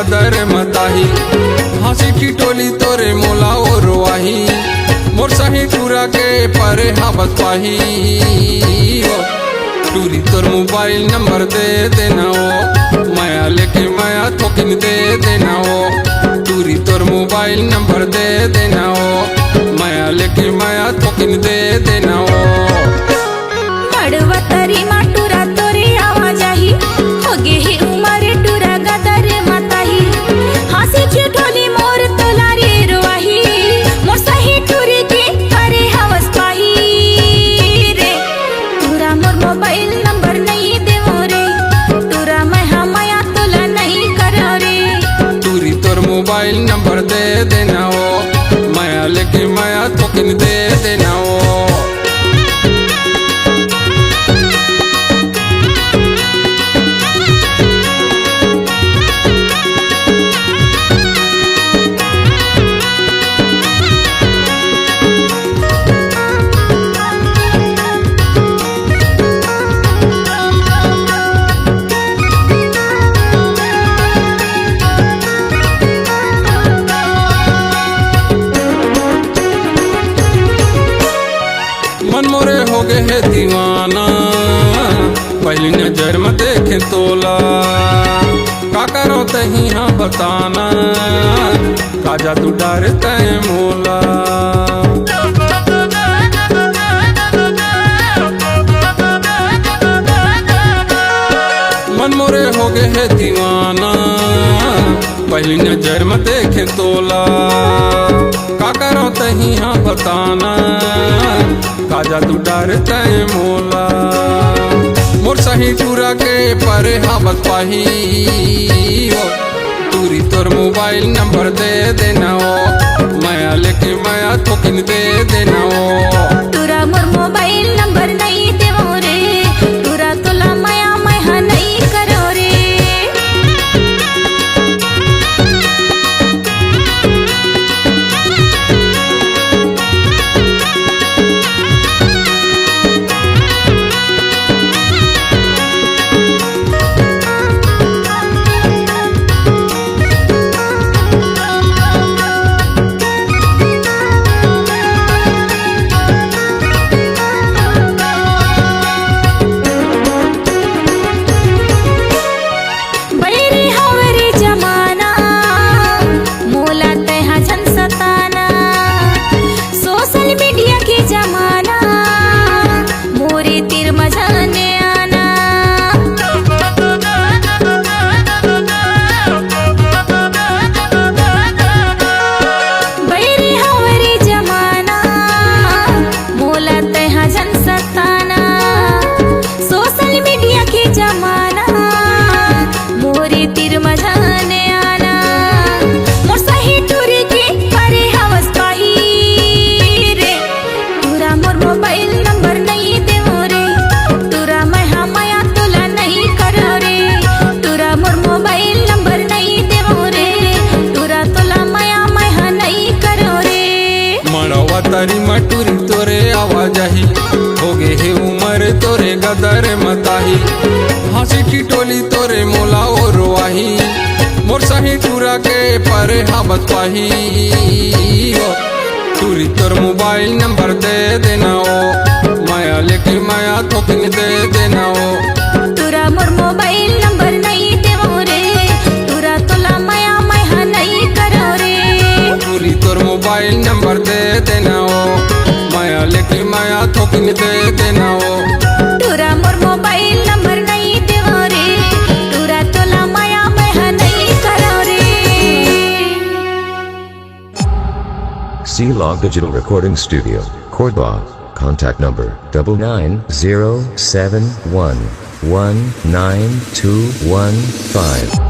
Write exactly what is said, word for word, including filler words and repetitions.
दर मताही, हाँसी ठिठोली तोरे मोला ओ रोवाही। मोर सही टूरा के परे हावस पाही। ओ टूरी तोर मोबाइल नंबर दे देना ओ, मया लेके मया थोकिन दे देना ओ। टूरी तोर मोबाइल नंबर दे देना ओ, मया लेके मया थोकिन दे देना ओ। मड़वा तरी मा टूरा तोरे आवा जाही, होगे हे उमर टूरा गदर मताही। हाँसी ठिठोली मोर तोला रे रोवाही, मोर सही टूरी के करे हावस पाही रे। टूरा मोर मोबाइल नंबर नइ देवो रे, टूरा मैं हा मया तोला नइ करो रे। टूरी तोर मोबाइल नंबर दे देना ओ, मया लेके मया थोकिन दे देना ओ। मन मोरे होगे हे दीवाना, पहली नजर म देखे तोला। का करो तही हा बताना, का जादू डारे तय मोला। मन मोरे होगे हे दीवाना, पहली नजर म देखे तोला। का करो तही हा बताना, का जादू डारे तय मोला। मोर सही टूरा के परे हावस पाही ओ, टूरी तोर मोबाइल नंबर दे देना ओ, मया लेके मया थोकिन दे देना ओ। टूरा मोर मोबाइल नंबर नइ देवो रे, टूरा तोला मया मैं हा नइ करो रे। बैरी हवे रे जमाना, मोला तैहा झन सताना। सोशल मीडिया के जमाना, मोरे तीर म झन आना। बैरी हवे रे जमाना, मोला तैहा झन सताना। सोशल मीडिया के जमाना, मोरे तीर म झन आना। मोर सही टूरी के परे हावस पाही रे। टूरा मोर मोबाइल नंबर नइ देवो रे, टूरा मैं हा मया तोला नइ करो रे। टूरा मोर मोबाइल नंबर नइ देवो रे, टूरा तोला मया मैं हा नइ करो रे। मड़वा तरी म टूरी तोरे आवा जाही, होगे हे उमर तोरे गदर मताही। हाँसी ठिठोली तोरे मोला ओ रोवाही, मोर सही टूरा के परे हावस पाही ओ। टूरी तोर मोबाइल नंबर दे देना ओ, मया लेके मया थोकिन दे देना ओ। टूरा मोर मोबाइल नंबर नइ देवो रे, टूरा तोला मया मैं हा नइ करो रे। टूरी तोर मोबाइल नंबर दे देना ओ, मया लेके मया थोकिन दे देना ओ। टूरा मोर मोबाइल नंबर नइ देवो रे, टूरा तोला मया मैं हा नइ करो रे। C Log Digital Recording Studio, Korba. Contact number double nine zero seven one one nine two one five.